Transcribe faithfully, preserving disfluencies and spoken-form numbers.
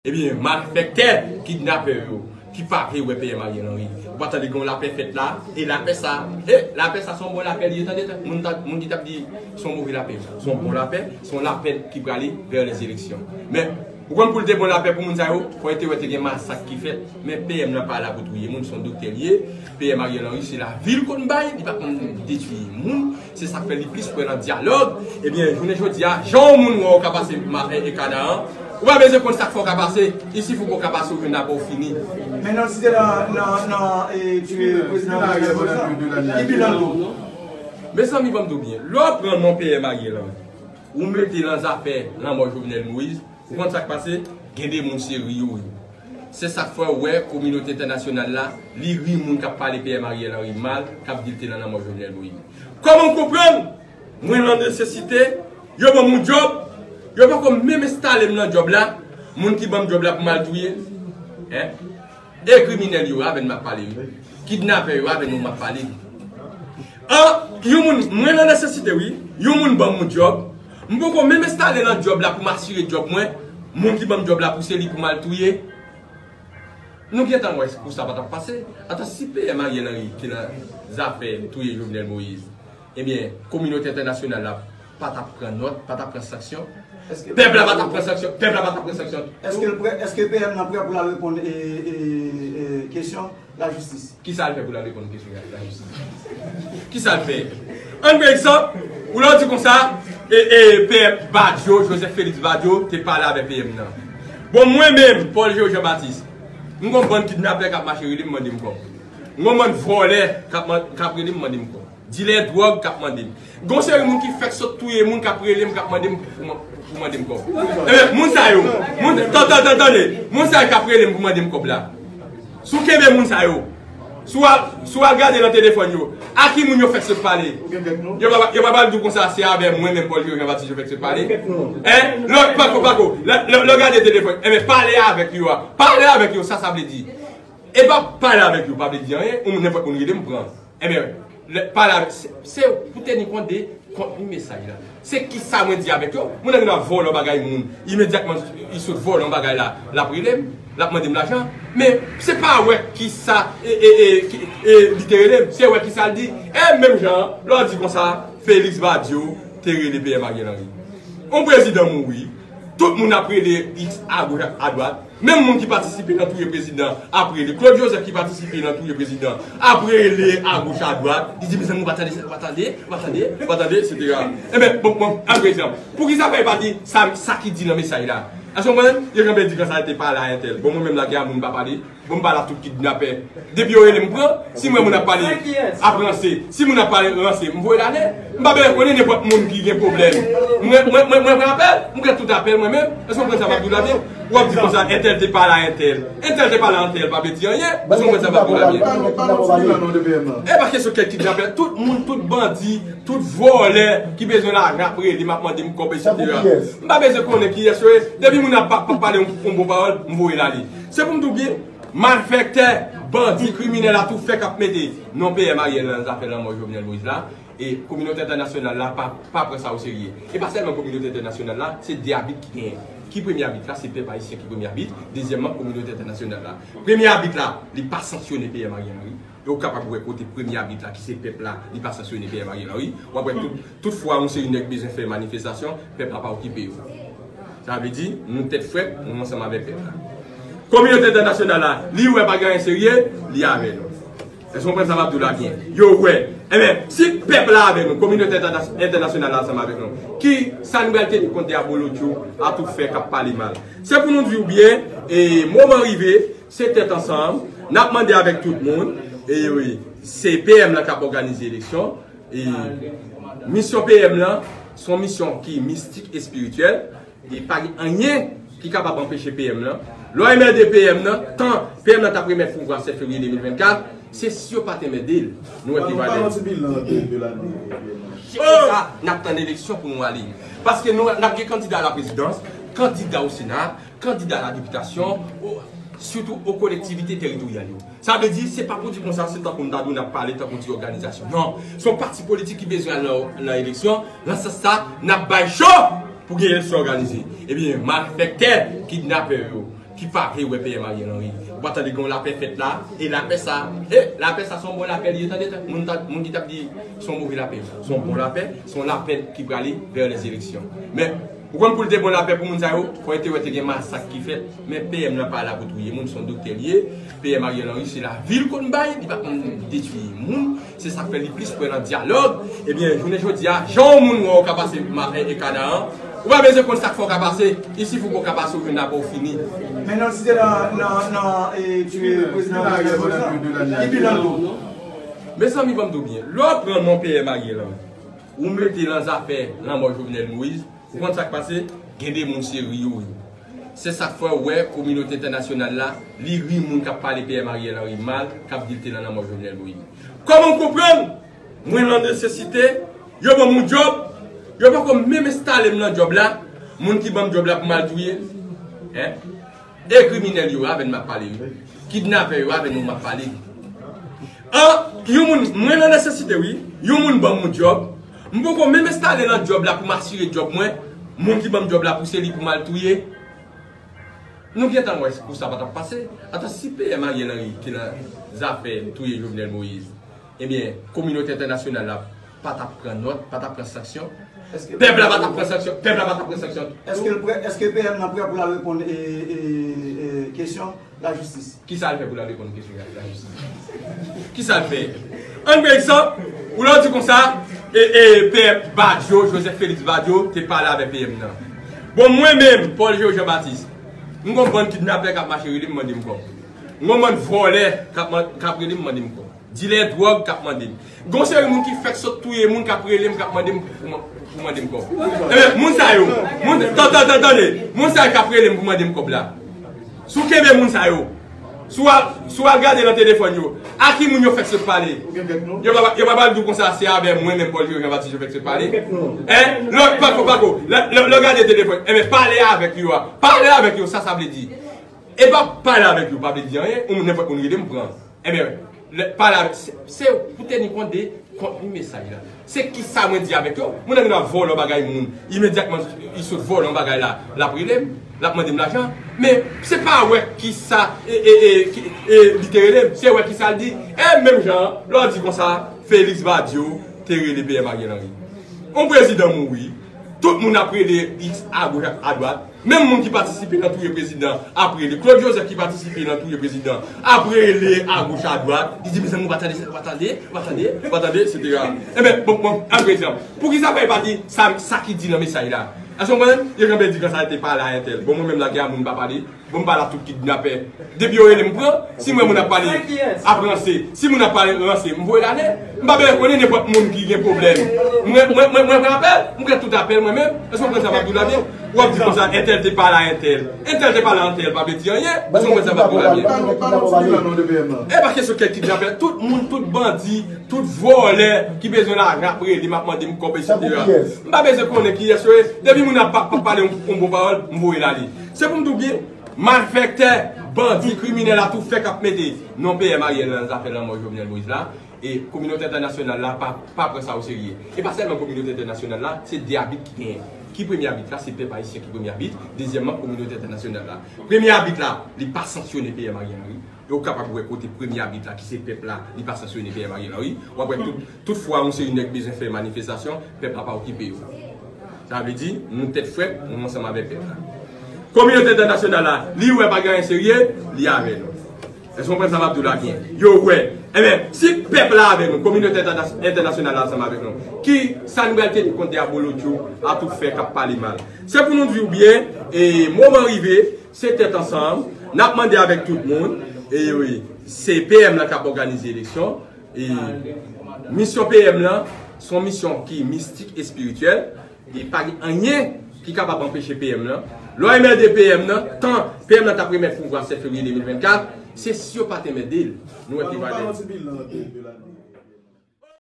Ebyen, malfektè, kidnapè yo, ki pa vle wè P M Ariel Henry. Ou pa tande gen yon lapè fèt la, e lapè sa, e lapè sa se yon bon lapè li ye, tande, moun, ta- moun ki t ap di se yon move lapè, se yon bon lapè, se yon lapè ki prale vè lèzeleksyon. Men, ou konn pou l te bon lapè pou moun sa yo, fò yo te wè te gen masak ki fèt, men P M nan pa la pou touye moun, se yon doktè li ye, P M Ariel Henry se lavi l konn bay, li pa konn detwi moun, se sa k fè li plis kwè nan dyalòg. Ebyen, jounen jodi a, jan yon moun wè w ka pase ma- e- e Kanaran, ou pa bezwen konn sa k fè w ka pase, il suffit ke w ka pase, ou jwenn apre w fini. Men nan site nan, nan, nan, e, e, prezidan Ariel Henry, ki bilan l tou? Mezanmi, ban m di w byen, lè w pran non P M Ariel Henry, ou mete nan zafè lanmò Jovenel Moïse, ou konn sa k pase? Gen de moun se ri yo ri. Se sa k fè w wè kominote entènasyonal la, li ri moun k ap pale P M Ariel Henry mal, k ap di l te nan lanmò Jovenel Moïse. Kòman w konprann? Mwen nan nesesite, yo ban m yon djòb, yo poko menm enstale m nan djòb la, moun ki ban m djòb la pou m al touye l. Hein? E kriminèl yo avè n m ap pale, wi. Kidnapè yo avè nou m ap pale. An, yon moun, mwen nan nesesite, wi. Yon moun ban m yon djòb. M poko menm enstale nan djòb la pou m asire djòb mwen. Moun ki ban m djòb la pou se li pou m al touye. Nou gentan wè pou sa pa t ap pase. Ata si P M Ariel Henry te nan zafè touye Jovenel Moïse, ebyen, kominote entènasyonal la pa t ap pran nòt, pa t ap pran sanksyon. Pèp la pa t ap pran sanksyon. Pèp la pa t ap pran sanksyon. Èske l prè, èske P M nan prè pou l al reponn e, e, e, kesyon lajistis? Kisa l fè pou l al reponn kesyon lajistis? Kisa l fè? Ann pran egzanp, ou la w di konsa, e, e, P M Badio, Joseph Félix Badio, te pale avèk P M nan. Bon, mwen menm, Paul Géo Jean Baptiste, m gon bann kidnapè k ap mache rele m mande m kòb. M gon bann vòlè k ap man- k ap rele m mande m kòb. Dilè dwòg k ap mande m. Gon seri moun ki fèk sot touye moun k ap rele m, k ap mande m pou, pou, pou mande m kòb. Ebyen, moun sa yo, moun, tan- tan- tan- tande, moun sa yo k ap rele m pou mande m kòb la. Si w kenbe moun sa yo, si w al, si w al gade nan telefòn yo, a ki moun yo fèk sot pale? Yo pa, yo pa pral di w konsa, se avè mwen menm, Paul Jean Baptiste, yo fèk sot pale. Hein? Lè, pako, pako, lè, lè, lè w gade telefòn, ebyen, pale avèk yo a. Pale avèk yo, sa sa vle di. E pa pale avèk yo pa vle di anyen, ou nenpòt moun rele m pran. Ebyen, lè, pale avèk, se, se pou teni kont de kontni mesaj la. Se kisa mwen di avèk yo? Moun nan gen dwa vòlò bagay moun, imedyatman li sot vòlò yon bagay la, l ap rele m, l ap mande m lajan. Men se pa wè kisa, e, e, e, ki, e, li te rele m, se wè kisa l di. E menm jan an, lè w di konsa, Félix Badio te rele P M Ariel Henry. Yon prezidan mouri, tout moun ap rele X agoch adwat. Menm moun ki patisipe nan touye prezidan ap rele. Claude Joseph ki patisipe nan touye prezidan ap rele agoch adwat. Li di, mezanmi, ou pa tande, ou pa tande, ou pa tande, ou pa tande, etsetera. Ebyen, bon, bon, an pran egzanp. Poukisa fè yo pa di sa, sa ki di nan mesaj la? Èske w konprann? Yo kanpe di konsa, te pale a entèl. Bon, mwen menm la, gen moun pa pale. Bon, m pa la tout kidnapè. Depi yo rele m pran, si m wè moun ap pale ap ranse, si moun ap pale ranse, m voye l ale. M pa bezwen konnen nenpòt moun ki gen pwoblèm. Mwen, mwen, mwen, mwen pran apèl, m pran tout apèl mwen menm. Èske w konprann sa m ap di w la byen? W ap di konsa, entèl te pale a entèl. Entèl te pale a entèl, pa vle di anyen. Èske w konprann sa m ap di w la byen? E pa kesyon kèk kidnapè. Tout moun, tout bandi, tout vòlè ki bezwen lajan ap rele m, ap mande m kòb, etsetera. M pa bezwen konnen kiyès yo ye. Depi moun ap pa, pa pale yon, yon bon pawòl, m voye l ale. Se pou m di w byen, malfektè, bandi, kriminèl, atoufè k ap mete non P M Ariel nan zafè lanmò Jovenel Moïse la, e kominote entènasyonal la pa, pa pran sa o serye. E pa sèlman kominote entènasyonal la, se de abit ki genyen. Ki premye abit la? Se pèp ayisyen ki premye abit. Dezyèmman, kominote entènasyonal la. Premye abit la, li pa sanksyone P M Ariel Henry. E ou kapab wè kote premye abit la, ki se pèp la, li pa sanksyone P M Ariel Henry. W ap wè tout, tout fwa yon seri nèg bezwen fè manifestasyon, pèp la pa okipe yo. Sa vle di, nou tèt frèt, nou ansanm avèk pèp la. Kominote entènasyonal la, li wè pa gen anyen serye, li avè nou. Èske w konprann sa m ap di w la byen? Yo wè. Ebyen, si pèp la avè nou, kominote entènas- entènasyonal la ansanm avèk nou, ki sa nou pral teni kont de abolotcho, atoufè k ap pale mal? Se pou nou di w byen, e moman rive, se tèt ansanm, n ap mande avèk tout moun, e wi, se P M lan k ap òganize eleksyon, e misyon P M lan, se yon misyon ki mistik, espirityèl, e pa gen anyen ki kapab anpeche P M lan. Lè w emmède P M lan, tan P M lan t ap remèt pouvwa sèt fevriye de mil vennkat, se si yo pa t emmède l, nou wè ki valè. Chèf Leta, n ap tann eleksyon pou nou ale. Paske nou, n ap gen kandida a la prezidans, kandida o Sena, kandida a la depitasyon, o, sitou o kolektivite teritoryal yo. Sa vle di, se pa pou di konsa, se tankou m ta di w n ap pale tankou ti òganizasyon. Non, se yon pati politik ki bezwen al nan, nan eleksyon. Nan sans sa, n ap bay cho pou gen eleksyon òganize. Ebyen, malfektè, kidnapè yo, ki pa vle wè P M Ariel Henry. Ou pa tande gen yon lapè fèt la, e lapè sa, e lapè sa se yon bon lapè li ye, tande, moun, moun ki t ap di se yon move lapè, se yon bon lapè, se yon lapè ki prale vè lèzeleksyon. Men, ou konn pou l te bon lapè pou moun sa yo, fò yo te wè te gen masak ki fèt, men P M nan pa la pou touye moun, se yon doktè li ye, P M Ariel Henry se lavi l konn bay, li pa konn detwi moun, se sa k fè li plis kwè nan dyalòg. Ebyen, jounen jodi a, jan yon moun wè w ka pase ma, e, e Kanaran, ou pa bezwen konn sa k fè w ka pase, isi fou pou w ka pase, ou jwenn apre w fini. Men nan site nan, nan, nan, e, ti prezidan ki pi nan do. Mezanmi, ban m di w byen, lè w pran non P M Ariel Henry, ou mete l nan zafè lanmò Jovenel Moïse, ou konn sa k pase? Gen de moun se ri yo ri. Se sa k fè w wè kominote entènasyonal la, li ri moun k ap pale P M Ariel Henry mal, k ap di l te nan lanmò Jovenel Moïse. Kòman w konprann? Mwen nan nesesite, yo ban m yon djòb, yo poko menm enstale m nan djòb la, moun ki ban m djòb la pou m al touye l. Hein? E kriminèl yo avè n m ap pale wi. Kidnapè yo avè nou m ap pale. An, yon moun, mwen nan nesesite wi. Yon moun ban m yon djòb. M poko menm enstale nan djòb la pou m asire djòb mwen. Moun ki ban m djòb la pou se li pou m al touye. Nou gentan wè pou sa pa t ap pase. Ata si P M Ariel Henry te nan zafè touye Jovenel Moïse, ebyen, kominote entènasyonal la pa t ap pran nòt, pa t ap pran sanksyon. Pèp la pa t ap pran sanksyon, pèp la pa t ap pran sanksyon. Èske l prè, èske P M nan prè pou l al reponn e, e, e, kesyon lajistis? Kisa l fè pou l al reponn kesyon lajistis? Kisa l fè? Ann pran egzanp, ou la w di konsa, e, e, P M Badio, Joseph Félix Badio, te pale avèk P M nan. Bon, mwen menm, Paul Géo Jean Baptiste, m gon bann kidnapè k ap mache rele m mande m kòb. M gon bann vòlè k ap, k ap rele m mande m kòb. Dilè dwòg k ap mande m. Gon seri moun ki fèk sot touye moun k ap rele m, k ap mande m pou, pou mande m kòb. Ebyen, moun sa yo, moun, tan, tan, tan, tande, moun sa yo k ap rele m pou mande m kòb la. Si w kenbe moun sa yo, si w al, si w al gade nan telefòn yo, a ki moun yo fèk sot pale? Yo pa, yo pa pral di w konsa, se avè mwen menm Paul Géo Jean Baptiste yo fèk sot pale. Hein? Lè, pako, pako, lè, lè, lè w gade telefòn, ebyen, pale avèk yo a. Pale avèk yo, sa sa vle di. E pa pale avèk yo pa vle di anyen, ou nenpòt moun rele m pran. Ebyen, lè, pale avèk, se, se pou teni kont de kontni mesaj la. Se kisa mwen di avèk yo? Moun nan gen dwa vòlò bagay moun. Imedyatman, li sot vòlò yon bagay la, l ap rele m, l ap mande m lajan. Men, se pa wè kisa, e, e, e, ki, e, li te rele m, se wè kisa l di. E menm jan, lè w di konsa, Félix Badio te rele P M Ariel Henry. Yon prezidan mouri, tout moun ap rele a goch, a dwat. Menm moun ki patisipe nan touye prezidan ap rele. Claude Joseph ki patisipe nan touye prezidan ap rele agoch adwat. Li di, "Mezanmi, ou pa tande, ou pa tande, ou pa tande, ou pa tande, etsetera." Ebyen, bon, bon, an prezan, poukisa pa di sa, sa ki di nan mesaj la? Èske w konprann? Yo kanpe di konsa, te pale a entèl. Bon, mwen menm la, gen moun pa pale. Bon, m pale a tout kidnapè. Depi yo rele m pran, si m wè moun ap pale, ap ranse, si moun ap pale ranse, m voye l ale. M pa bezwen konnen nenpòt moun ki gen pwoblèm. Mwen, mwen, mwen, mwen pran apèl, m pran tout apèl mwen menm. Èske w konprann sa m ap di w la byen? W ap di konsa, entèl te pale a entèl. Entèl te pale a entèl, pa vle di anyen. Èske w konprann sa m ap di w la byen? E pa kesyon kèk kidnapè. Tout moun, tout bandi, tout vòlè ki bezwen lajan ap rele m, ap mande m kòb, etsetera. M pa bezwen konnen kiyès yo ye. Depi moun ap pa, pa pale yon, yon bon pawòl, m voye l ale. Se pou m di w byen, malfektè, bandi, kriminèl la tou fèk ap mete non P M Ariel nan zafè lanmò Jovenel Moïse la. E kominote entènasyonal la pa, pa pran sa oserye. E pa sèlman kominote entènasyonal la, se de abit ki genyen. Ki premye abit la? Se pèp ayisyen ki premye abit. Dezyèmman, kominote entènasyonal la. Premye abit la, li pa sanksyone P M Ariel Henry. E w kapab wè kote premye abit la, ki se pèp la, li pa sanksyone P M Ariel Henry. W ap wè tout, tout fwa yon seri nèg bezwen fè manifestasyon, pèp la pa okipe yo. Sa vle di, nou tèt frèt, nou ansanm avèk pèp la. Kominote entènasyonal la, li wè pa gen anyen serye, li avè nou. Èske w konprann sa m ap di w la byen? Yo wè. Ebyen, si pèp la avè nou, kominote entènas-, entènasyonal la ansanm avèk nou, ki sa nou pral teni kont de abolotcho a tou fè k ap pale mal? Se pou nou di w byen, e moman rive, se tèt ansanm, n ap mande avèk tout moun, e wi, se P M nan k ap òganize eleksyon, e misyon P M nan, se yon misyon ki mistik, espirityèl, e pa gen anyen ki kapab anpeche P M nan. Lè w enmède P M nan, tan P M nan t ap remèt pouvwa sèt fevriye de mil vennkat, se si yo pa t enmède l, nou wè ki valè.